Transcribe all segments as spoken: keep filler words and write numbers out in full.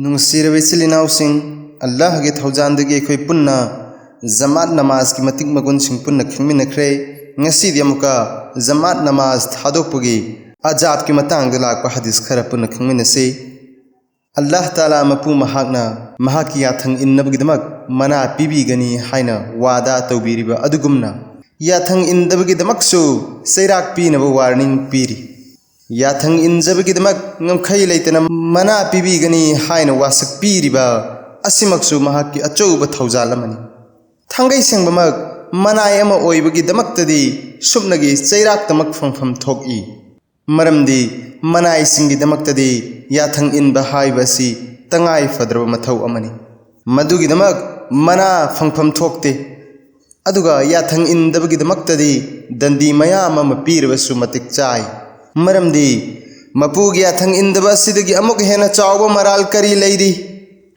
ꯅꯨꯡꯁꯤꯔꯕ ꯏꯆꯤꯜ ꯏꯅꯥꯎꯁꯤꯡ, ꯑꯜꯂꯥꯍꯒꯤ ꯊꯧꯖꯥꯟꯗꯒꯤ ꯑꯩꯈꯣꯏ ꯄꯨꯟꯅ ꯖꯃꯥꯠ ꯅꯃꯥꯖꯀꯤ ꯃꯇꯤꯛ ꯃꯒꯨꯟꯁꯤꯡ ꯄꯨꯟꯅ ꯈꯪꯃꯤꯟꯅꯈ꯭ꯔꯦ꯫ ꯉꯁꯤꯗꯤ ꯑꯃꯨꯛꯀ ꯖꯃꯥꯠ ꯅꯃꯥꯖ ꯊꯥꯗꯣꯛꯄꯒꯤ ꯑꯖꯥꯕꯀꯤ ꯃꯇꯥꯡꯗ ꯂꯥꯛꯄ ꯍꯗꯤꯁ ꯈꯔ ꯄꯨꯟꯅ ꯈꯪꯃꯤꯟꯅꯁꯤ꯫ ꯑꯜꯂꯥꯍ ꯇꯥꯂꯥ ꯃꯄꯨ ꯃꯍꯥꯛꯅ ꯃꯍꯥꯛꯀꯤ ꯌꯥꯊꯪ ꯏꯟꯅꯕꯒꯤꯗꯃꯛ ꯃꯅꯥ ꯄꯤꯕꯤꯒꯅꯤ ꯍꯥꯏꯅ ꯋꯥꯗꯥ ꯇꯧꯕꯤꯔꯤꯕ ꯑꯗꯨꯒꯨꯝꯅ, ꯌꯥꯊꯪ ꯏꯟꯗꯕꯒꯤꯗꯃꯛꯁꯨ ꯆꯩꯔꯥꯛ ꯄꯤꯅꯕ ꯋꯥꯔꯅꯤꯡ ꯄꯤꯔꯤ꯫ ꯌꯥꯊꯪ ꯏꯟꯖꯕꯒꯤꯗꯃꯛ ꯉꯝꯈꯩ ꯂꯩꯇꯅ ꯃꯅꯥ ꯄꯤꯕꯤꯒꯅꯤ ꯍꯥꯏꯅ ꯋꯥꯁꯛ ꯄꯤꯔꯤꯕ ꯑꯁꯤꯃꯛꯁꯨ ꯃꯍꯥꯛꯀꯤ ꯑꯆꯧꯕ ꯊꯧꯖꯥꯜ ꯑꯃꯅꯤ꯫ ꯊꯥꯡꯒꯩ ꯁꯦꯡꯕꯃꯛ ꯃꯅꯥꯏ ꯑꯃ ꯑꯣꯏꯕꯒꯤꯗꯃꯛꯇꯗꯤ ꯁꯨꯞꯅꯒꯤ ꯆꯩꯔꯥꯛꯇꯃꯛ ꯐꯪꯐꯝ ꯊꯣꯛꯏ꯫ ꯃꯔꯝꯗꯤ ꯃꯅꯥꯏꯁꯤꯡꯒꯤꯗꯃꯛꯇꯗꯤ ꯌꯥꯊꯪ ꯏꯟꯕ ꯍꯥꯏꯕ ꯑꯁꯤ ꯇꯉꯥꯏ ꯐꯗ꯭ꯔꯕ ꯃꯊꯧ ꯑꯃꯅꯤ꯫ ꯃꯗꯨꯒꯤꯗꯃꯛ ꯃꯅꯥ ꯐꯪꯐꯝ ꯊꯣꯛꯇꯦ꯫ ꯑꯗꯨꯒ ꯌꯥꯊꯪ ꯏꯟꯗꯕꯒꯤꯗꯃꯛꯇꯗꯤ ꯗꯟꯗꯤ ꯃꯌꯥꯝ ꯑꯃ ꯄꯤꯔꯕꯁꯨ ꯃꯇꯤꯛ ꯆꯥꯏ꯫ ꯃꯔꯝꯗꯤ ꯃꯄꯨꯒꯤ ꯌꯥꯊꯪ ꯏꯟꯗꯕ ꯑꯁꯤꯗꯒꯤ ꯑꯃꯨꯛ ꯍꯦꯟꯅ ꯆꯥꯎꯕ ꯃꯔꯥꯜ ꯀꯔꯤ ꯂꯩꯔꯤ?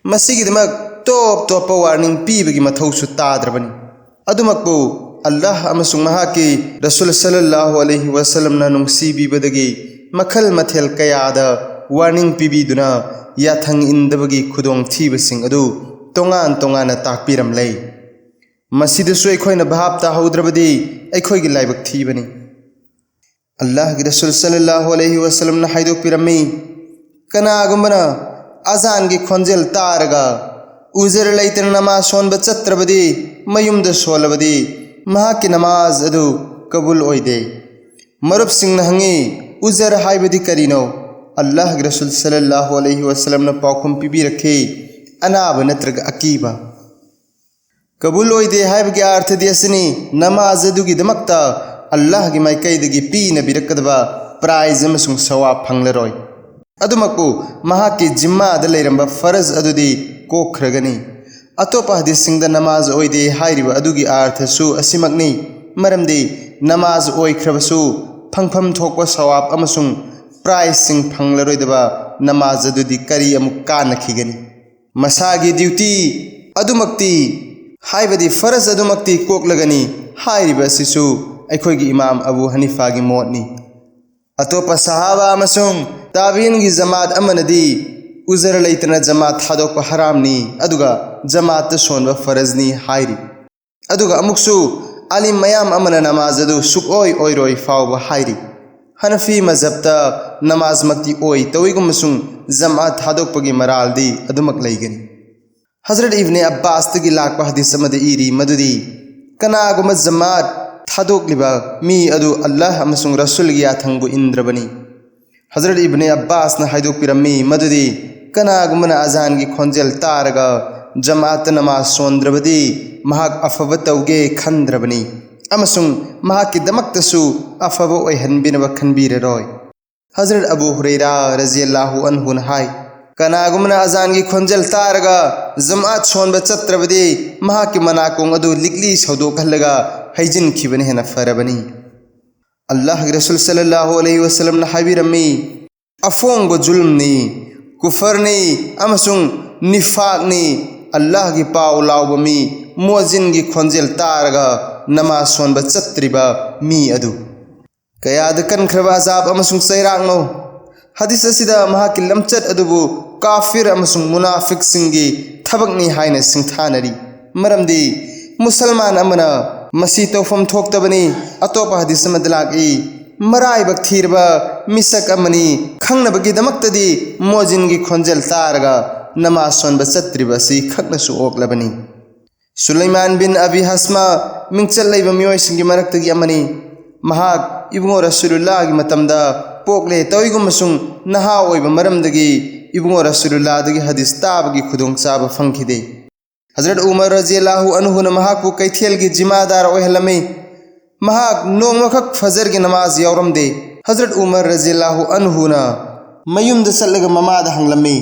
ꯃꯁꯤꯒꯤꯗꯃꯛ ꯇꯣꯞ ꯇꯣꯞꯄ ꯋꯥꯔꯅꯤꯡ ꯄꯤꯕꯒꯤ ꯃꯊꯧꯁꯨ ꯇꯥꯗ꯭ꯔꯕꯅꯤ꯫ ꯑꯗꯨꯃꯛꯄꯨ ꯑꯜꯂꯥꯍ ꯑꯃꯁꯨꯡ ꯃꯍꯥꯛꯀꯤ ꯔꯁꯨꯜ ꯁꯜꯂꯜꯂꯥꯍꯨ ꯑꯂꯩꯍꯤ ꯋꯥꯁꯜꯂꯝꯅ ꯅꯨꯡꯁꯤꯕꯤꯕꯗꯒꯤ ꯃꯈꯜ ꯃꯊꯦꯜ ꯀꯌꯥꯗ ꯋꯥꯔꯅꯤꯡ ꯄꯤꯕꯤꯗꯨꯅ ꯌꯥꯊꯪ ꯏꯟꯗꯕꯒꯤ ꯈꯨꯗꯣꯡꯊꯤꯕꯁꯤꯡ ꯑꯗꯨ ꯇꯣꯉꯥꯟ ꯇꯣꯉꯥꯟꯅ ꯇꯥꯛꯄꯤꯔꯝꯂꯦ꯫ ꯃꯁꯤꯗꯁꯨ ꯑꯩꯈꯣꯏꯅ ꯚꯥꯞ ꯇꯥꯍꯧꯗ꯭ꯔꯕꯗꯤ ꯑꯩꯈꯣꯏꯒꯤ ꯂꯥꯏꯕꯛ ꯊꯤꯕꯅꯤ꯫ ꯑꯜꯂꯥꯍꯒꯤ ꯔꯁꯨꯜ ꯁꯜꯂꯜꯂꯥꯍꯨ ꯑꯂꯩꯍꯤ ꯋꯥꯁꯜꯂꯝꯅ ꯍꯥꯏꯗꯣꯛꯄꯤꯔꯝꯃꯤ, ꯀꯅꯥꯒꯨꯝꯕꯅ ꯑꯖꯥꯟꯒꯤ ꯈꯣꯟꯖꯦꯜ ꯇꯥꯔꯒ ꯎꯖꯔ ꯂꯩꯇꯅ ꯅꯃꯥꯖ ꯁꯣꯟꯕ ꯆꯠꯇ꯭ꯔꯕꯗꯤ, ꯃꯌꯨꯝꯗ ꯁꯣꯜꯂꯕꯗꯤ, ꯃꯍꯥꯛꯀꯤ ꯅꯃꯥꯖ ꯑꯗꯨ ꯀꯕꯨꯜ ꯑꯣꯏꯗꯦ꯫ ꯃꯔꯨꯞꯁꯤꯡꯅ ꯍꯪꯉꯤ, ꯎꯖꯔ ꯍꯥꯏꯕꯗꯤ ꯀꯔꯤꯅꯣ? ꯑꯜꯂꯥꯍꯒꯤ ꯔꯁꯨꯜ ꯁꯜꯂꯜꯂꯥꯍꯨ ꯑꯂꯩꯍꯤ ꯋꯥꯁꯜꯂꯝꯅ ꯄꯥꯎꯈꯨꯝ ꯄꯤꯕꯤꯔꯛꯈꯤ, ꯑꯅꯥꯕ ꯅꯠꯇ꯭ꯔꯒ ꯑꯀꯤꯕ꯫ ꯀꯕꯨꯜ ꯑꯣꯏꯗꯦ ꯍꯥꯏꯕꯒꯤ ꯑꯥꯔꯊꯗꯤ ꯑꯁꯤꯅꯤ, ꯅꯃꯥꯖ ꯑꯗꯨꯒꯤꯗꯃꯛꯇ ꯑꯜꯂꯥꯍꯒꯤ ꯃꯥꯏꯀꯩꯗꯒꯤ ꯄꯤꯅꯕꯤꯔꯛꯀꯗꯕ ꯄ꯭ꯔꯥꯏꯖ ꯑꯃꯁꯨꯡ ꯁꯋꯥꯕ ꯐꯪꯂꯔꯣꯏ꯫ ꯑꯗꯨꯃꯛꯄꯨ ꯃꯍꯥꯛꯀꯤ ꯖꯤꯝꯃꯥꯗ ꯂꯩꯔꯝꯕ ꯐꯔꯖ ꯑꯗꯨꯗꯤ ꯀꯣꯛꯈ꯭ꯔꯒꯅꯤ꯫ ꯑꯇꯣꯞꯄ ꯍꯗꯤꯁꯁꯤꯡꯗ ꯅꯃꯥꯖ ꯑꯣꯏꯗꯦ ꯍꯥꯏꯔꯤꯕ ꯑꯗꯨꯒꯤ ꯑꯥꯔꯊꯁꯨ ꯑꯁꯤꯃꯛꯅꯤ, ꯃꯔꯝꯗꯤ ꯅꯃꯥꯖ ꯑꯣꯏꯈ꯭ꯔꯕꯁꯨ ꯐꯪꯐꯝ ꯊꯣꯛꯄ ꯁꯋꯥꯕ ꯑꯃꯁꯨꯡ ꯄ꯭ꯔꯥꯏꯖꯁꯤꯡ ꯐꯪꯂꯔꯣꯏꯗꯕ ꯅꯃꯥꯖ ꯑꯗꯨꯗꯤ ꯀꯔꯤ ꯑꯃꯨꯛ ꯀꯥꯟꯅꯈꯤꯒꯅꯤ? ꯃꯁꯥꯒꯤ ꯗ꯭ꯌꯨꯇꯤ ꯑꯗꯨꯃꯛꯇꯤ, ꯍꯥꯏꯕꯗꯤ ꯐꯔꯖ ꯑꯗꯨꯃꯛꯇꯤ ꯀꯣꯛꯂꯒꯅꯤ ꯍꯥꯏꯔꯤꯕ ꯑꯁꯤꯁꯨ ꯑꯩꯈꯣꯏꯒꯤ ꯏꯃꯥꯝ ꯑꯕꯨ ꯍꯅꯤꯐꯥꯒꯤ ꯃꯣꯠꯅꯤ꯫ ꯑꯇꯣꯞꯄ ꯁꯍꯥꯕꯥ ꯑꯃꯁꯨꯡ ꯇꯥꯕꯤꯟꯒꯤ ꯖꯃꯥꯠ ꯑꯃꯅꯗꯤ ꯎꯖꯔ ꯂꯩꯇꯅ ꯖꯃꯥꯠ ꯊꯥꯗꯣꯛꯄ ꯍꯔꯥꯝꯅꯤ, ꯑꯗꯨꯒ ꯖꯃꯥꯠꯇ ꯁꯣꯟꯕ ꯐꯔꯖꯅꯤ ꯍꯥꯏꯔꯤ꯫ ꯑꯗꯨꯒ ꯑꯃꯨꯛꯁꯨ ꯑꯥꯂꯤꯝ ꯃꯌꯥꯝ ꯑꯃꯅ ꯅꯃꯥꯖ ꯑꯗꯨ ꯁꯨꯛꯑꯣꯏ ꯑꯣꯏꯔꯣꯏ ꯐꯥꯎꯕ ꯍꯥꯏꯔꯤ꯫ ꯍꯅꯐꯤ ꯃꯖꯍꯕꯇ ꯅꯃꯥꯖꯃꯛꯇꯤ ꯑꯣꯏ ꯇꯧꯏꯒꯨꯝꯕꯁꯨꯡ ꯖꯃꯥꯠ ꯊꯥꯗꯣꯛꯄꯒꯤ ꯃꯔꯥꯜꯗꯤ ꯑꯗꯨꯃꯛ ꯂꯩꯒꯅꯤ꯫ ꯍꯖꯔꯠ ꯏꯕꯅꯦ ꯑꯕꯥꯁꯇꯒꯤ ꯂꯥꯛꯄ ꯍꯗꯤꯁ ꯑꯃꯗ ꯏꯔꯤ ꯃꯗꯨꯗꯤ, ꯀꯅꯥꯒꯨꯝꯕ ꯖꯃꯥꯠ ꯊꯥꯗꯣꯛꯂꯤꯕ ꯃꯤ ꯑꯗꯨ ꯑꯜꯂꯥꯍ ꯑꯃꯁꯨꯡ ꯔꯁꯨꯜꯒꯤ ꯌꯥꯊꯪꯕꯨ ꯏꯟꯗ꯭ꯔꯕꯅꯤ꯫ ꯍꯖꯔꯠ ꯏꯕꯅꯦ ꯑꯕꯥꯁꯅ ꯍꯥꯏꯗꯣꯛꯄꯤꯔꯝꯃꯤ ꯃꯗꯨꯗꯤ, ꯀꯅꯥꯒꯨꯝꯕꯅ ꯑꯖꯥꯟꯒꯤ ꯈꯣꯟꯖꯦꯜ ꯇꯥꯔꯒ ꯖꯃꯥꯠꯇ ꯅꯃꯥꯖ ꯁꯣꯟꯗ꯭ꯔꯕꯗꯤ ꯃꯍꯥꯛ ꯑꯐꯕ ꯇꯧꯒꯦ ꯈꯟꯗ꯭ꯔꯕꯅꯤ ꯑꯃꯁꯨꯡ ꯃꯍꯥꯛꯀꯤꯗꯃꯛꯇꯁꯨ ꯑꯐꯕ ꯑꯣꯏꯍꯟꯕꯤꯅꯕ ꯈꯟꯕꯤꯔꯔꯣꯏ꯫ ꯍꯖꯔꯠ ꯑꯕꯨ ꯍꯨꯔꯩꯔꯥ ꯔꯖꯤꯌꯜꯂꯥꯍꯨ ꯑꯟꯍꯨꯅ ꯍꯥꯏ, ꯀꯅꯥꯒꯨꯝꯕꯅ ꯑꯖꯥꯟꯒꯤ ꯈꯣꯟꯖꯦꯜ ꯇꯥꯔꯒ ꯖꯃꯥꯠ ꯁꯣꯟꯕ ꯆꯠꯇ꯭ꯔꯕꯗꯤ ꯃꯍꯥꯛꯀꯤ ꯃꯅꯥꯀꯣꯡ ꯑꯗꯨ ꯂꯤꯛꯂꯤ ꯁꯧꯗꯣꯛꯍꯜꯂꯒ ꯍꯩꯖꯤꯟꯈꯤꯕꯅ ꯍꯦꯟꯅ ꯐꯔꯕꯅꯤ꯫ ꯑꯜꯂꯥꯍꯒꯤ ꯔꯁꯨꯜ ꯁꯜꯂꯜꯂꯥꯍꯨ ꯑꯂꯩꯍꯤ ꯋꯁꯜꯂꯝꯅ ꯍꯥꯏꯕꯤꯔꯝꯃꯤ, ꯑꯐꯣꯡꯕ ꯖꯨꯜꯝꯅꯤ, ꯀꯨꯐꯔꯅꯤ ꯑꯃꯁꯨꯡ ꯅꯤꯐꯥꯛꯅꯤ ꯑꯜꯂꯥꯍꯒꯤ ꯄꯥꯎ ꯂꯥꯎꯕ ꯃꯤ, ꯃꯣꯖꯤꯟꯒꯤ ꯈꯣꯟꯖꯦꯜ ꯇꯥꯔꯒ ꯅꯃꯥꯖ ꯁꯣꯟꯕ ꯆꯠꯇ꯭ꯔꯤꯕ ꯃꯤ ꯑꯗꯨ꯫ ꯀꯌꯥꯗ ꯀꯟꯈ꯭ꯔꯕ ꯑꯖꯥꯕ ꯑꯃꯁꯨꯡ ꯆꯩꯔꯥꯛꯅꯣ! ꯍꯗꯤꯁ ꯑꯁꯤꯗ ꯃꯍꯥꯛꯀꯤ ꯂꯝꯆꯠ ꯑꯗꯨꯕꯨ ꯀꯥꯐꯤꯔ ꯑꯃꯁꯨꯡ ꯃꯨꯅꯥꯐꯤꯛꯁꯤꯡꯒꯤ ꯊꯕꯛꯅꯤ ꯍꯥꯏꯅ ꯁꯤꯡꯊꯥꯅꯔꯤ꯫ ꯃꯔꯝꯗꯤ ꯃꯨꯁꯜꯃꯥꯟ ꯑꯃꯅ ꯃꯁꯤ ꯇꯧꯐꯝ ꯊꯣꯛꯇꯕꯅꯤ꯫ ꯑꯇꯣꯞꯄ ꯍꯗꯤꯁ ꯑꯃꯗ ꯂꯥꯛꯏ, ꯃꯔꯥꯏꯕꯛ ꯊꯤꯔꯕ ꯃꯤꯁꯛ ꯑꯃꯅꯤ ꯈꯪꯅꯕꯒꯤꯗꯃꯛꯇꯗꯤ ꯃꯣꯖꯤꯟꯒꯤ ꯈꯣꯟꯖꯦꯜ ꯇꯥꯔꯒ ꯅꯃꯥꯖ ꯁꯣꯟꯕ ꯆꯠꯇ꯭ꯔꯤꯕ ꯑꯁꯤ ꯈꯛꯅꯁꯨ ꯑꯣꯛꯂꯕꯅꯤ꯫ ꯁꯨꯂꯩꯃꯥꯟ ꯕꯤꯟ ꯑꯕꯤ ꯍꯁꯃ ꯃꯤꯡꯆꯠ ꯂꯩꯕ ꯃꯤꯑꯣꯏꯁꯤꯡꯒꯤ ꯃꯔꯛꯇꯒꯤ ꯑꯃꯅꯤ꯫ ꯃꯍꯥꯛ ꯏꯕꯨꯡꯉꯣ ꯔꯁꯨꯂꯨꯜꯂꯥꯍꯒꯤ ꯃꯇꯝꯗ ꯄꯣꯛꯂꯦ ꯇꯧꯏꯒꯨꯝꯕꯁꯨꯡ ꯅꯍꯥ ꯑꯣꯏꯕ ꯃꯔꯝꯗꯒꯤ ꯏꯕꯨꯡꯉꯣ ꯔꯁꯨꯂꯨꯜꯂꯥꯍꯗꯒꯤ ꯍꯗꯤꯁ ꯇꯥꯕꯒꯤ ꯈꯨꯗꯣꯡꯆꯥꯕ ꯐꯪꯈꯤꯗꯦ꯫ ꯍꯖꯔꯠ ꯎꯃꯔ ꯔꯖꯤꯌꯜꯂꯥꯍꯨ ꯑꯟꯍꯨꯅ ꯃꯍꯥꯛꯄꯨ ꯀꯩꯊꯦꯜꯒꯤ ꯖꯤꯃꯥꯗꯥꯔ ꯑꯣꯏꯍꯜꯂꯝꯃꯤ꯫ ꯃꯍꯥꯛ ꯅꯣꯡꯃꯈꯛ ꯐꯖꯔꯒꯤ ꯅꯃꯥꯖ ꯌꯥꯎꯔꯝꯗꯦ꯫ ꯍꯖꯔꯠ ꯎꯃꯔ ꯔꯖꯤꯌꯜꯂꯥꯍꯨ ꯑꯟꯍꯨꯅ ꯃꯌꯨꯝꯗ ꯆꯠꯂꯒ ꯃꯃꯥꯗ ꯍꯪꯂꯝꯃꯤ,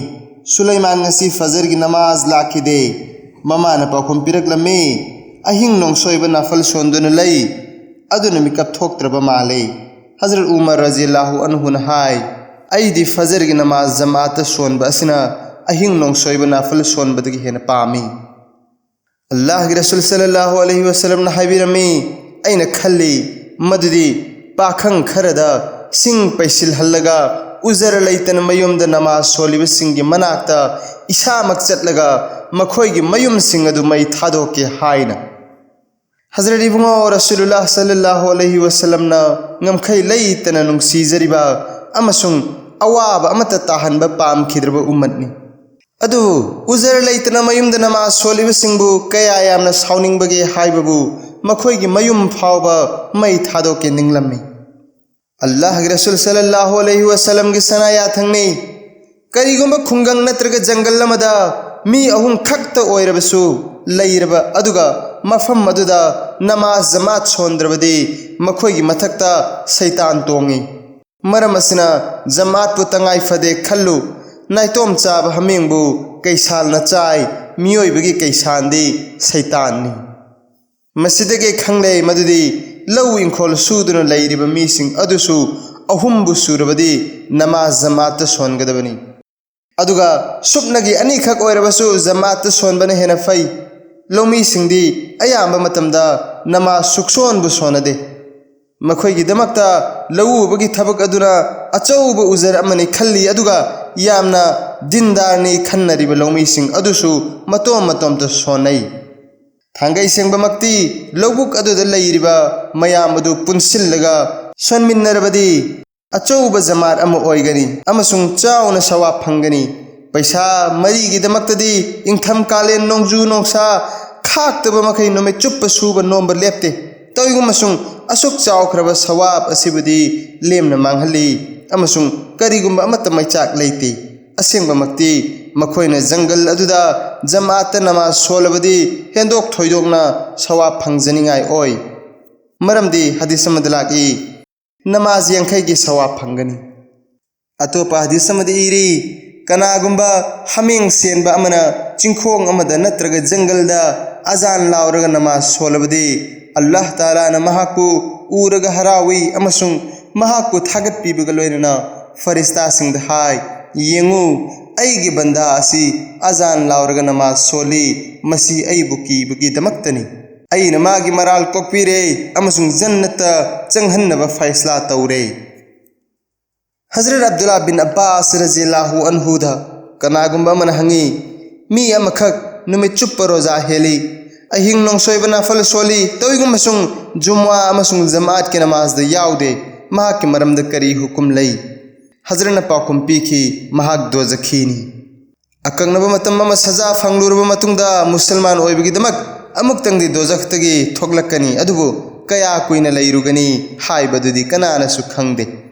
"ꯁꯨꯂꯩꯃꯥꯟ ꯉꯁꯤ ꯐꯖꯔꯒꯤ ꯅꯃꯥꯖ ꯂꯥꯛꯈꯤꯗꯦ?" ꯃꯃꯥꯅ ꯄꯥꯎꯈꯨꯝ ꯄꯤꯔꯛꯂꯝꯃꯤ, "ꯑꯍꯤꯡ ꯅꯣꯡꯁꯣꯏꯕ ꯅꯥꯐꯜ ꯁꯣꯟꯗꯨꯅ ꯂꯩ, ꯑꯗꯨꯅ ꯃꯤꯀꯞ ꯊꯣꯛꯇ꯭ꯔꯕ ꯃꯥꯜꯂꯦ꯫" ꯍꯖꯔꯠ ꯎꯃꯔ ꯔꯖꯤꯌꯜꯂꯥꯍꯨ ꯑꯟꯍꯨꯅ ꯍꯥꯏ, "ꯑꯩꯗꯤ ꯐꯖꯔꯒꯤ ꯅꯃꯥꯖ ꯖꯃꯥꯠꯇ ꯁꯣꯟꯕ ꯑꯁꯤꯅ ꯑꯍꯤꯡ ꯅꯣꯡꯁꯣꯏꯕ ꯅꯥꯐꯜ ꯁꯣꯟꯕꯗꯒꯤ ꯍꯦꯟꯅ ꯄꯥꯝꯃꯤ꯫" ꯑꯜꯂꯥꯍꯒꯤ ꯔꯁꯨꯜ ꯁꯜꯂꯜꯂꯥꯍꯨ ꯑꯂꯩꯍꯤ ꯋꯁꯜꯂꯝꯅ ꯍꯥꯏꯕꯤꯔꯝꯃꯤ, "ꯑꯩꯅ ꯈꯜꯂꯤ ꯃꯗꯨꯗꯤ ꯄꯥꯈꯪ ꯈꯔꯗ ꯁꯤꯡ ꯄꯩꯁꯤꯜꯍꯜꯂꯒ ꯎꯖꯔ ꯂꯩꯇꯅ ꯃꯌꯨꯝꯗ ꯅꯃꯥꯖ ꯁꯣꯜꯂꯤꯕꯁꯤꯡꯒꯤ ꯃꯅꯥꯛꯇ ꯏꯁꯥꯃꯛ ꯆꯠꯂꯒ ꯃꯈꯣꯏꯒꯤ ꯃꯌꯨꯝꯁꯤꯡ ꯑꯗꯨ ꯃꯩ ꯊꯥꯗꯣꯛꯀꯦ ꯍꯥꯏꯅ꯫ ꯍꯖꯔꯠ ꯏꯕꯨꯡꯉꯣ ꯔꯁꯨꯂꯨꯜꯂꯥꯍ ꯁꯜꯂꯜꯂꯥꯍꯨ ꯑꯂꯩꯍꯤ ꯋꯁꯜꯂꯝꯅ ꯉꯝꯈꯩ ꯂꯩꯇꯅ ꯅꯨꯡꯁꯤꯖꯔꯤꯕ ꯑꯃꯁꯨꯡ ꯑꯋꯥꯕ ꯑꯃꯠꯇ ꯇꯥꯍꯟꯕ ꯄꯥꯝꯈꯤꯗ꯭ꯔꯕ ꯎꯝꯃꯠꯅꯤ꯫ ꯑꯗꯨꯕꯨ ꯎꯖꯔ ꯂꯩꯇꯅ ꯃꯌꯨꯝꯗ ꯅꯃꯥꯖ ꯁꯣꯜꯂꯤꯕꯁꯤꯡꯕꯨ ꯀꯌꯥ ꯌꯥꯝꯅ ꯁꯥꯎꯅꯤꯡꯕꯒꯦ ꯍꯥꯏꯕꯕꯨ ꯃꯈꯣꯏꯒꯤ ꯃꯌꯨꯝ ꯐꯥꯎꯕ ꯃꯩ ꯊꯥꯗꯣꯛꯀꯦ ꯅꯤꯡꯂꯝꯃꯤ꯫ ꯑꯜꯂꯥꯍꯒꯤ ꯔꯁꯨꯜ ꯁꯜꯂꯜꯂꯥꯍꯨ ꯑꯂꯩꯍꯤ ꯋꯁꯜꯂꯝꯒꯤ ꯁꯅꯥ ꯌꯥꯊꯪꯅꯤ꯫ ꯀꯔꯤꯒꯨꯝꯕ ꯈꯨꯡꯒꯪ ꯅꯠꯇ꯭ꯔꯒ ꯖꯪꯒꯜ ꯑꯃꯗ ꯃꯤ ꯑꯍꯨꯝ ꯈꯛꯇ ꯑꯣꯏꯔꯕꯁꯨ ꯂꯩꯔꯕ ꯑꯗꯨꯒ ꯃꯐꯝ ꯑꯗꯨꯗ ꯅꯃꯥꯖ ꯖꯃꯥꯠ ꯁꯣꯟꯗ꯭ꯔꯕꯗꯤ ꯃꯈꯣꯏꯒꯤ ꯃꯊꯛꯇ ꯁꯩꯇꯥꯟ ꯇꯣꯡꯏ꯫ ꯃꯔꯝ ꯑꯁꯤꯅ ꯖꯃꯥꯠꯄꯨ ꯇꯉꯥꯏ ꯐꯗꯦ ꯈꯜꯂꯨ꯫ ꯅꯥꯏꯇꯣꯝ ꯆꯥꯕ ꯍꯥꯃꯦꯡꯕꯨ ꯀꯩꯁꯥꯜꯅ ꯆꯥꯏ, ꯃꯤꯑꯣꯏꯕꯒꯤ ꯀꯩꯁꯥꯟꯗꯤ ꯁꯩꯇꯥꯟꯅꯤ꯫ ꯃꯁꯤꯗꯒꯤ ꯈꯪꯂꯦ ꯃꯗꯨꯗꯤ ꯂꯧ ꯏꯪꯈꯣꯜ ꯁꯨꯗꯨꯅ ꯂꯩꯔꯤꯕ ꯃꯤꯁꯤꯡ ꯑꯗꯨꯁꯨ ꯑꯍꯨꯝꯕꯨ ꯁꯨꯔꯕꯗꯤ ꯅꯃꯥꯖ ꯖꯃꯥꯠꯇ ꯁꯣꯟꯒꯗꯕꯅꯤ꯫ ꯑꯗꯨꯒ ꯁꯨꯞꯅꯒꯤ ꯑꯅꯤꯈꯛ ꯑꯣꯏꯔꯕꯁꯨ ꯖꯃꯥꯠꯇ ꯁꯣꯟꯕꯅ ꯍꯦꯟꯅ ꯐꯩ꯫ ꯂꯧꯃꯤꯁꯤꯡꯗꯤ ꯑꯌꯥꯝꯕ ꯃꯇꯝꯗ ꯅꯃꯥꯖ ꯁꯨꯛꯁꯣꯟꯕꯨ ꯁꯣꯟꯅꯗꯦ꯫ ꯃꯈꯣꯏꯒꯤꯗꯃꯛꯇ ꯂꯧ ꯎꯕꯒꯤ ꯊꯕꯛ ꯑꯗꯨꯅ ꯑꯆꯧꯕ ꯎꯖꯔ ꯑꯃꯅꯤ ꯈꯜꯂꯤ, ꯑꯗꯨꯒ ꯌꯥꯝꯅ ꯗꯤꯟꯗꯥꯔꯅꯤ ꯈꯟꯅꯔꯤꯕ ꯂꯧꯃꯤꯁꯤꯡ ꯑꯗꯨꯁꯨ ꯃꯇꯣꯝ ꯃꯇꯣꯝꯇ ꯁꯣꯟꯅꯩ꯫ ꯊꯥꯡꯒꯩ ꯁꯦꯡꯕꯃꯛꯇꯤ ꯂꯧꯕꯨꯛ ꯑꯗꯨꯗ ꯂꯩꯔꯤꯕ ꯃꯌꯥꯝ ꯑꯗꯨ ꯄꯨꯟꯁꯤꯜꯂꯒ ꯁꯣꯟꯃꯤꯟꯅꯔꯕꯗꯤ ꯑꯆꯧꯕ ꯖꯃꯥꯠ ꯑꯃ ꯑꯣꯏꯒꯅꯤ ꯑꯃꯁꯨꯡ ꯆꯥꯎꯅ ꯁꯋꯥꯕ ꯐꯪꯒꯅꯤ꯫ ꯄꯩꯁꯥ ꯃꯔꯤꯒꯤꯗꯃꯛꯇꯗꯤ ꯏꯪꯊꯝ ꯀꯥꯂꯦꯟ ꯅꯣꯡꯖꯨ ꯅꯣꯡꯁꯥ ꯈꯥꯛꯇꯕ ꯃꯈꯩ ꯅꯨꯃꯤꯠ ꯆꯨꯞꯄ ꯁꯨꯕ ꯅꯣꯝꯕ ꯂꯦꯞꯇꯦ꯫ ꯇꯧꯏꯒꯨꯝꯕꯁꯨꯡ ꯑꯁꯨꯛ ꯆꯥꯎꯈ꯭ꯔꯕ ꯁꯋꯥꯕ ꯑꯁꯤꯕꯨꯗꯤ ꯂꯦꯝꯅ ꯃꯥꯡꯍꯜꯂꯤ ꯑꯃꯁꯨꯡ ꯀꯔꯤꯒꯨꯝꯕ ꯑꯃꯠꯇ ꯃꯩꯆꯥꯛ ꯂꯩꯇꯦ꯫ ꯑꯁꯦꯡꯕꯃꯛꯇꯤ ꯃꯈꯣꯏꯅ ꯖꯪꯒꯜ ꯑꯗꯨꯗ ꯖꯃꯥꯠꯇ ꯅꯃꯥꯖ ꯁꯣꯜꯂꯕꯗꯤ ꯍꯦꯟꯗꯣꯛ ꯊꯣꯏꯗꯣꯛꯅ ꯁꯋꯥꯕ ꯐꯪꯖꯅꯤꯡꯉꯥꯏ ꯑꯣꯏ꯫ ꯃꯔꯝꯗꯤ ꯍꯗꯤꯁ ꯑꯃꯗ ꯂꯥꯛꯏ, "ꯅꯃꯥꯖ ꯌꯥꯡꯈꯩꯒꯤ ꯁꯋꯥꯕ ꯐꯪꯒꯅꯤ"꯫ ꯑꯇꯣꯞꯄ ꯍꯗꯤꯁ ꯑꯃꯗ ꯏꯔꯤ, "ꯀꯅꯥꯒꯨꯝꯕ ꯍꯥꯃꯦꯡ ꯁꯦꯟꯕ ꯑꯃꯅ ꯆꯤꯡꯈꯣꯡ ꯑꯃꯗ ꯅꯠꯇ꯭ꯔꯒ ꯖꯪꯒꯜꯗ ꯑꯖꯥꯟ ꯂꯥꯎꯔꯒ ꯅꯃꯥꯖ ꯁꯣꯜꯂꯕꯗꯤ, ꯑꯜꯂꯥꯍ ꯇꯥꯂꯥꯅ ꯃꯍꯥꯛꯄꯨ ꯎꯔꯒ ꯍꯔꯥꯎꯏ ꯑꯃꯁꯨꯡ ꯃꯍꯥꯛꯄꯨ ꯊꯥꯒꯠꯄꯤꯕꯒ ꯂꯣꯏꯅꯅ ꯐꯔꯤꯁꯇꯥꯁꯤꯡꯗ ꯍꯥꯏ, 'ꯌꯦꯡꯉꯨ, ꯑꯩꯒꯤ ꯕꯟꯗꯥ ꯑꯁꯤ ꯑꯖꯥꯟ ꯂꯥꯎꯔꯒ ꯅꯃꯥꯖ ꯁꯣꯜꯂꯤ, ꯃꯁꯤ ꯑꯩꯕꯨ ꯀꯤꯕꯒꯤꯗꯃꯛꯇꯅꯤ꯫ ꯑꯩꯅ ꯃꯥꯒꯤ ꯃꯔꯥꯜ ꯀꯣꯛꯄꯤꯔꯦ ꯑꯃꯁꯨꯡ ꯖꯟꯅꯠꯇ ꯆꯪꯍꯟꯅꯕ ꯐꯩꯁꯂꯥ ꯇꯧꯔꯦ"꯫ ꯍꯖꯔꯠ ꯑꯕꯗꯨꯜꯂꯥ ꯕꯤꯟ ꯑꯕꯥꯁ ꯔꯖꯤꯌꯜꯂꯥꯍꯨ ꯑꯟꯍꯨꯗ ꯀꯅꯥꯒꯨꯝꯕ ꯑꯃꯅ ꯍꯪꯉꯤ, "ꯃꯤ ꯑꯃꯈꯛ ꯅꯨꯃꯤꯠ ꯆꯨꯞꯄ ꯔꯣꯖꯥ ꯍꯦꯜꯂꯤ, ꯑꯍꯤꯡ ꯅꯣꯡꯁꯣꯏꯕ ꯅꯥꯐꯜ ꯁꯣꯜꯂꯤ, ꯇꯧꯏꯒꯨꯝꯕꯁꯨꯡ ꯖꯨꯃꯥ ꯑꯃꯁꯨꯡ ꯖꯃꯥꯠꯀꯤ ꯅꯃꯥꯖꯗ ꯌꯥꯎꯗꯦ, ꯃꯍꯥꯛꯀꯤ ꯃꯔꯝꯗ ꯀꯔꯤ ꯍꯨꯀꯨꯝ ꯂꯩ?" ꯍꯖꯔꯠꯅ ꯄꯥꯎꯈꯨꯝ ꯄꯤꯈꯤ, "ꯃꯍꯥꯛ ꯗꯣꯖꯈꯤꯅꯤ꯫ ꯑꯀꯛꯅꯕ ꯃꯇꯝ ꯑꯃ ꯁꯖꯥ ꯐꯪꯂꯨꯔꯕ ꯃꯇꯨꯡꯗ ꯃꯨꯁꯜꯃꯥꯟ ꯑꯣꯏꯕꯒꯤꯗꯃꯛ ꯑꯃꯨꯛꯇꯪꯗꯤ ꯗꯣꯖꯈꯇꯒꯤ ꯊꯣꯛꯂꯛꯀꯅꯤ, ꯑꯗꯨꯕꯨ ꯀꯌꯥ ꯀꯨꯏꯅ ꯂꯩꯔꯨꯒꯅꯤ ꯍꯥꯏꯕꯗꯨꯗꯤ ꯀꯅꯥꯅꯁꯨ ꯈꯪꯗꯦ꯫"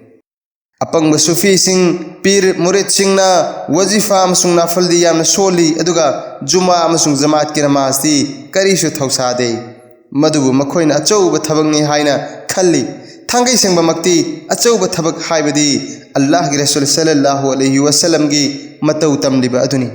ꯑꯄꯪꯕ ꯁꯨꯐꯤꯁꯤꯡ, ꯄꯤꯔ ꯃꯨꯔꯤꯠꯁꯤꯡꯅ ꯋꯥꯖꯤꯐꯥ ꯑꯃꯁꯨꯡ ꯅꯥꯐꯜꯗꯤ ꯌꯥꯝꯅ ꯁꯣꯜꯂꯤ, ꯑꯗꯨꯒ ꯖꯨꯃꯥ ꯑꯃꯁꯨꯡ ꯖꯃꯥꯠꯀꯤ ꯅꯃꯥꯖꯇꯤ ꯀꯔꯤꯁꯨ ꯊꯧꯁꯥꯗꯦ꯫ ꯃꯗꯨꯕꯨ ꯃꯈꯣꯏꯅ ꯑꯆꯧꯕ ꯊꯕꯛꯅꯤ ꯍꯥꯏꯅ ꯈꯜꯂꯤ꯫ ꯊꯥꯡꯒꯩ ꯁꯦꯡꯕꯃꯛꯇꯤ ꯑꯆꯧꯕ ꯊꯕꯛ ꯍꯥꯏꯕꯗꯤ ꯑꯜꯂꯥꯍꯒꯤ ꯔꯁꯨꯜ ꯁꯜꯂꯜꯂꯥꯍꯨ ꯑꯂꯩꯍꯤ ꯋꯁꯜꯂꯝꯒꯤ ꯃꯇꯧ ꯇꯝꯂꯤꯕ ꯑꯗꯨꯅꯤ꯫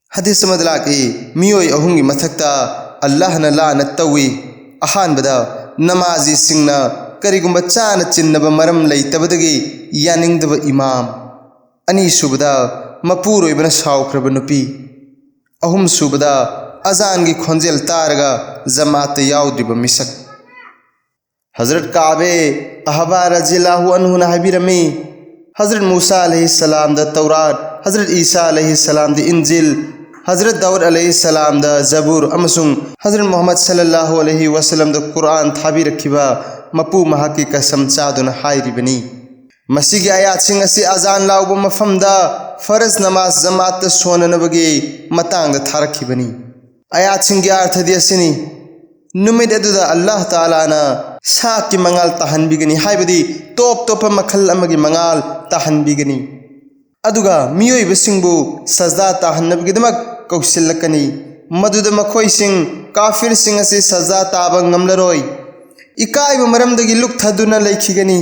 ꯍꯗꯤꯁ ꯑꯃꯗ ꯂꯥꯛꯏ, ꯃꯤꯑꯣꯏ ꯑꯍꯨꯝꯒꯤ ꯃꯊꯛꯇ ꯑꯜꯂꯥꯍꯅ ꯂꯥꯅ ꯇꯧꯏ꯫ ꯑꯍꯥꯟꯕꯗ, ꯅꯃꯥꯖꯤꯁꯤꯡꯅ ꯀꯔꯤꯒꯨꯝꯕ ꯆꯥꯅ ꯆꯤꯟꯅꯕ ꯃꯔꯝ ꯂꯩꯇꯕꯗꯒꯤ ꯌꯥꯅꯤꯡꯗꯕ ꯏꯃꯥꯝ꯫ ꯑꯅꯤꯁꯨꯕꯗ, ꯃꯄꯨꯔꯣꯏꯕꯅ ꯁꯥꯎꯈ꯭ꯔꯕ ꯅꯨꯄꯤ꯫ ꯑꯍꯨꯝꯁꯨꯕꯗ, ꯑꯖꯥꯟꯒꯤ ꯈꯣꯟꯖꯦꯜ ꯇꯥꯔꯒ ꯖꯃꯥꯠꯇ ꯌꯥꯎꯗ꯭ꯔꯤꯕ ꯃꯤꯁꯛ꯫ ꯍꯖꯔꯠ ꯀꯥꯕꯦ ꯑꯍꯕꯥ ꯔꯖꯤꯌꯜꯂꯥꯍꯨ ꯑꯟꯍꯨꯅ ꯍꯥꯏꯕꯤꯔꯝꯃꯤ, ꯍꯖꯔꯠ ꯃꯨꯁꯥ ꯑꯂꯩꯍꯤ ꯁꯂꯥꯝꯗ ꯇꯧꯔꯥꯠ, ꯍꯖꯔꯠ ꯏꯁꯥ ꯑꯂꯩꯍꯤ ꯁꯂꯥꯝꯗ ꯏꯟꯖꯤꯜ, ꯍꯖꯔꯠ ꯗꯥꯎꯗ ꯑꯂꯩꯍꯤ ꯁꯂꯥꯝꯗ ꯖꯕꯨꯔ ꯑꯃꯁꯨꯡ ꯍꯖꯔꯠ ꯃꯨꯍꯝꯃꯗ ꯁꯜꯂꯜꯂꯥꯍꯨ ꯑꯂꯩꯍꯤ ꯋꯁꯜꯂꯝꯗ ꯀꯨꯔꯥꯟ ꯊꯥꯕꯤꯔꯛꯈꯤꯕ ꯃꯄꯨ ꯃꯍꯥꯛꯀꯤ ꯀꯁꯝ ꯆꯥꯗꯨꯅ ꯍꯥꯏꯔꯤꯕꯅꯤ꯫ ꯃꯁꯤꯒꯤ ꯑꯌꯥꯠꯁꯤꯡ ꯑꯁꯤ ꯑꯖꯥꯟ ꯂꯥꯎꯕ ꯃꯐꯝꯗ ꯐꯔꯖ ꯅꯃꯥꯖ ꯖꯃꯥꯠꯇ ꯁꯣꯟꯅꯅꯕꯒꯤ ꯃꯇꯥꯡꯗ ꯊꯥꯔꯛꯈꯤꯕꯅꯤ꯫ ꯑꯌꯥꯠꯁꯤꯡꯒꯤ ꯑꯥꯔꯊꯗꯤ ꯑꯁꯤꯅꯤ, ꯅꯨꯃꯤꯠ ꯑꯗꯨꯗ ꯑꯜꯂꯥꯍ ꯇꯥꯂꯥꯅ ꯁꯥꯛꯀꯤ ꯃꯉꯥꯜ ꯇꯥꯍꯟꯕꯤꯒꯅꯤ, ꯍꯥꯏꯕꯗꯤ ꯇꯣꯞ ꯇꯣꯞꯄ ꯃꯈꯜ ꯑꯃꯒꯤ ꯃꯉꯥꯜ ꯇꯥꯍꯟꯕꯤꯒꯅꯤ꯫ ꯑꯗꯨꯒ ꯃꯤꯑꯣꯏꯕꯁꯤꯡꯕꯨ ꯁꯖꯗꯥ ꯇꯥꯍꯟꯅꯕꯒꯤꯗꯃꯛ ꯀꯧꯁꯤꯜꯂꯛꯀꯅꯤ꯫ ꯃꯗꯨꯗ ꯃꯈꯣꯏꯁꯤꯡ, ꯀꯥꯐꯤꯔꯁꯤꯡ ꯑꯁꯤ ꯁꯖꯗꯥ ꯇꯥꯕ ꯉꯝꯂꯔꯣꯏ꯫ ꯏꯀꯥꯏꯕ ꯃꯔꯝꯗꯒꯤ ꯂꯨꯞꯊꯗꯨꯅ ꯂꯩꯈꯤꯒꯅꯤ꯫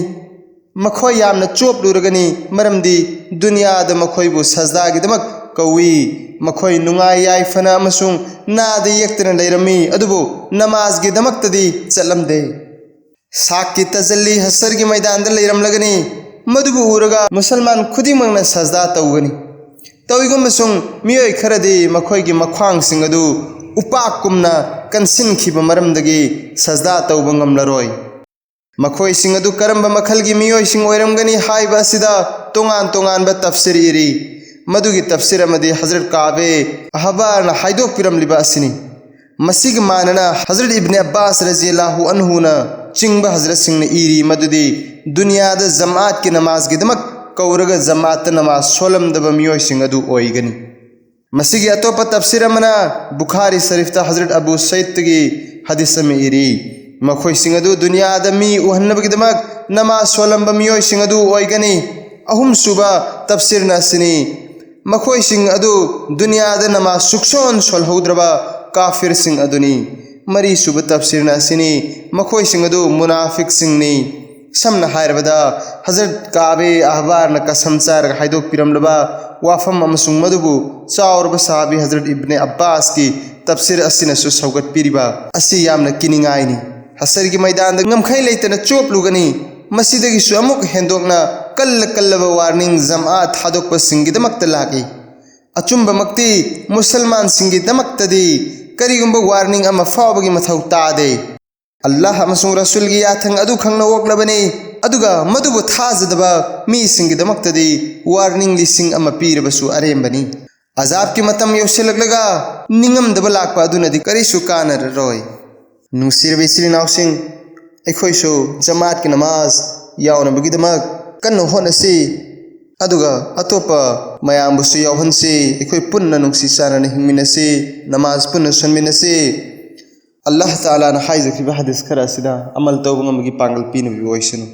ꯃꯈꯣꯏ ꯌꯥꯝꯅ ꯆꯣꯞꯂꯨꯔꯒꯅꯤ, ꯃꯔꯝꯗꯤ ꯗꯨꯅꯤꯌꯥꯗ ꯃꯈꯣꯏꯕꯨ ꯁꯖꯗꯥꯒꯤꯗꯃꯛ ꯀꯧꯏ꯫ ꯃꯈꯣꯏ ꯅꯨꯡꯉꯥꯏ ꯌꯥꯏꯐꯅ ꯑꯃꯁꯨꯡ ꯅꯥꯗ ꯌꯦꯛꯇꯅ ꯂꯩꯔꯝꯃꯤ, ꯑꯗꯨꯕꯨ ꯅꯃꯥꯖꯒꯤꯗꯃꯛꯇꯗꯤ ꯆꯠꯂꯝꯗꯦ꯫ ꯁꯥꯛꯀꯤ ꯇꯖꯜꯂꯤ ꯍꯁꯔꯒꯤ ꯃꯩꯗꯥꯟꯗ ꯂꯩꯔꯝꯂꯒꯅꯤ꯫ ꯃꯗꯨꯕꯨ ꯎꯔꯒ ꯃꯨꯁꯜꯃꯥꯟ ꯈꯨꯗꯤꯡꯃꯛꯅ ꯁꯖꯗꯥ ꯇꯧꯒꯅꯤ꯫ ꯇꯧꯏꯒꯨꯝꯕꯁꯨꯡ ꯃꯤꯑꯣꯏ ꯈꯔꯗꯤ ꯃꯈꯣꯏꯒꯤ ꯃꯈ꯭ꯋꯥꯡꯁꯤꯡ ꯑꯗꯨ ꯎꯄꯥꯛꯀꯨꯝꯅ ꯀꯟꯁꯤꯟꯈꯤꯕ ꯃꯔꯝꯗꯒꯤ ꯁꯖꯗꯥ ꯇꯧꯕ ꯉꯝꯂꯔꯣꯏ꯫ ꯃꯈꯣꯏꯁꯤꯡ ꯑꯗꯨ ꯀꯔꯝꯕ ꯃꯈꯜꯒꯤ ꯃꯤꯑꯣꯏꯁꯤꯡ ꯑꯣꯏꯔꯝꯒꯅꯤ ꯍꯥꯏꯕ ꯑꯁꯤꯗ ꯇꯣꯉꯥꯟ ꯇꯣꯉꯥꯟꯕ ꯇꯐꯁꯤꯔ ꯏꯔꯤ꯫ ꯃꯗꯨꯒꯤ ꯇꯐꯁꯤꯔ ꯑꯃꯗꯤ ꯍꯖꯔꯠ ꯀꯥꯕꯦ ꯑꯍꯕꯥꯔꯅ ꯍꯥꯏꯗꯣꯛꯄꯤꯔꯝꯂꯤꯕ ꯑꯁꯤꯅꯤ꯫ ꯃꯁꯤꯒ ꯃꯥꯟꯅꯅ ꯍꯖꯔꯠ ꯏꯕꯅꯦ ꯑꯕꯥꯁ ꯔꯖꯤꯌꯜꯂꯥꯍꯨ ꯑꯟꯍꯨꯅ ꯆꯤꯡꯕ ꯍꯖꯔꯠꯁꯤꯡꯅ ꯏꯔꯤ ꯃꯗꯨꯗꯤ ꯗꯨꯅꯤꯌꯥꯗ ꯖꯃꯥꯠꯀꯤ ꯅꯃꯥꯖꯒꯤꯗꯃꯛ ꯀꯧꯔꯒ ꯖꯃꯥꯠꯇ ꯅꯃꯥꯖ ꯁꯣꯜꯂꯝꯗꯕ ꯃꯤꯑꯣꯏꯁꯤꯡ ꯑꯗꯨ ꯑꯣꯏꯒꯅꯤ꯫ ꯃꯁꯤꯒꯤ ꯑꯇꯣꯞꯄ ꯇꯐꯁꯤꯔ ꯑꯃꯅ ꯕꯨꯈꯥꯔꯤ ꯁꯔꯤꯐꯇ ꯍꯖꯔꯠ ꯑꯕꯨ ꯁꯩꯗꯒꯤ ꯍꯗꯤꯁ ꯑꯃ ꯏꯔꯤ꯫ ꯃꯈꯣꯏꯁꯤꯡ ꯑꯗꯨ ꯗꯨꯅꯤꯌꯥꯗ ꯃꯤ ꯎꯍꯟꯅꯕꯒꯤꯗꯃꯛ ꯅꯃꯥꯖ ꯁꯣꯜꯂꯝꯕ ꯃꯤꯑꯣꯏꯁꯤꯡ ꯑꯗꯨ ꯑꯣꯏꯒꯅꯤ꯫ ꯑꯍꯨꯝꯁꯨꯕ ꯇꯐꯁꯤꯔꯅ ꯑꯁꯤꯅꯤ, ꯃꯈꯣꯏꯁꯤꯡ ꯑꯗꯨ ꯗꯨꯅꯤꯌꯥꯗ ꯅꯃꯥꯖ ꯁꯨꯛꯁꯣꯟ ꯁꯣꯜꯍꯧꯗ꯭ꯔꯕ ꯀꯥꯐꯤꯔꯁꯤꯡ ꯑꯗꯨꯅꯤ꯫ ꯃꯔꯤꯁꯨꯕ ꯇꯐꯁꯤꯔꯅ ꯑꯁꯤꯅꯤ, ꯃꯈꯣꯏꯁꯤꯡ ꯑꯗꯨ ꯃꯨꯅꯥꯐꯤꯛꯁꯤꯡꯅꯤ꯫ ꯁꯝꯅ ꯍꯥꯏꯔꯕꯗ, ꯍꯖꯔꯠ ꯀꯥꯕꯦ ꯑꯍꯕꯥꯔꯅ ꯀꯁꯝ ꯆꯥꯔꯒ ꯍꯥꯏꯗꯣꯛꯄꯤꯔꯝꯂꯕ ꯋꯥꯐꯝ ꯑꯃꯁꯨꯡ ꯃꯗꯨꯕꯨ ꯆꯥꯎꯔꯕ ꯁꯍꯥꯕꯤ ꯍꯖꯔꯠ ꯏꯕꯅꯦ ꯑꯕꯥꯁꯀꯤ ꯇꯐꯁꯤꯔ ꯑꯁꯤꯅꯁꯨ ꯁꯧꯒꯠꯄꯤꯔꯤꯕ ꯑꯁꯤ ꯌꯥꯝꯅ ꯀꯤꯅꯤꯡꯉꯥꯏꯅꯤ꯫ ꯍꯁꯔꯒꯤ ꯃꯩꯗꯥꯟꯗ ꯉꯝꯈꯩ ꯂꯩꯇꯅ ꯆꯣꯞꯂꯨꯒꯅꯤ꯫ ꯃꯁꯤꯗꯒꯤꯁꯨ ꯑꯃꯨꯛ ꯍꯦꯟꯗꯣꯛꯅ ꯀꯜꯂ ꯀꯜꯂꯕ ꯋꯥꯔꯅꯤꯡ ꯖꯃꯥ ꯊꯥꯗꯣꯛꯄꯁꯤꯡꯒꯤꯗꯃꯛꯇ ꯂꯥꯛꯏ꯫ ꯑꯆꯨꯝꯕꯃꯛꯇꯤ ꯃꯨꯁꯜꯃꯥꯟꯁꯤꯡꯒꯤꯗꯃꯛꯇꯗꯤ ꯀꯔꯤꯒꯨꯝꯕ ꯋꯥꯔꯅꯤꯡ ꯑꯃ ꯐꯥꯎꯕꯒꯤ ꯃꯊꯧ ꯇꯥꯗꯦ꯫ ꯑꯜꯂꯥꯍ ꯑꯃꯁꯨꯡ ꯔꯁꯨꯜꯒꯤ ꯌꯥꯊꯪ ꯑꯗꯨ ꯈꯪꯅ ꯑꯣꯛꯂꯕꯅꯤ, ꯑꯗꯨꯒ ꯃꯗꯨꯕꯨ ꯊꯥꯖꯗꯕ ꯃꯤꯁꯤꯡꯒꯤꯗꯃꯛꯇꯗꯤ ꯋꯥꯔꯅꯤꯡ ꯂꯤꯁꯤꯡ ꯑꯃ ꯄꯤꯔꯕꯁꯨ ꯑꯔꯦꯝꯕꯅꯤ꯫ ꯑꯖꯥꯕꯀꯤ ꯃꯇꯝ ꯌꯧꯁꯤꯜꯂꯛꯂꯒ ꯅꯤꯡꯉꯝꯗꯕ ꯂꯥꯛꯄ ꯑꯗꯨꯅꯗꯤ ꯀꯔꯤꯁꯨ ꯀꯥꯟꯅꯔꯔꯣꯏ꯫ ꯅꯨꯡꯁꯤꯔꯕ ꯏꯆꯤꯜ ꯏꯅꯥꯎꯁꯤꯡ, ꯑꯩꯈꯣꯏꯁꯨ ꯖꯃꯥꯠꯀꯤ ꯅꯃꯥꯖ ꯌꯥꯎꯅꯕꯒꯤꯗꯃꯛ ꯀꯟꯅ ꯍꯣꯠꯅꯁꯤ, ꯑꯗꯨꯒ ꯑꯇꯣꯞꯄ ꯃꯌꯥꯝꯕꯨꯁꯨ ꯌꯥꯎꯍꯟꯁꯤ꯫ ꯑꯩꯈꯣꯏ ꯄꯨꯟꯅ ꯅꯨꯡꯁꯤ ꯆꯥꯟꯅꯅ ꯍꯤꯡꯃꯤꯟꯅꯁꯤ, ꯅꯃꯥꯖ ꯄꯨꯟꯅ ꯁꯣꯟꯃꯤꯟꯅꯁꯤ꯫ ꯑꯜꯂꯥꯍ ꯇꯥꯂꯥꯅ ꯍꯥꯏꯖꯈꯤꯕ ꯍꯗꯤꯁ ꯈꯔ ꯑꯁꯤꯗ ꯑꯃꯜ ꯇꯧꯕ ꯉꯝꯕꯒꯤ ꯄꯥꯡꯒꯜ ꯄꯤꯅꯕꯤꯕ ꯑꯣꯏꯁꯅꯨ꯫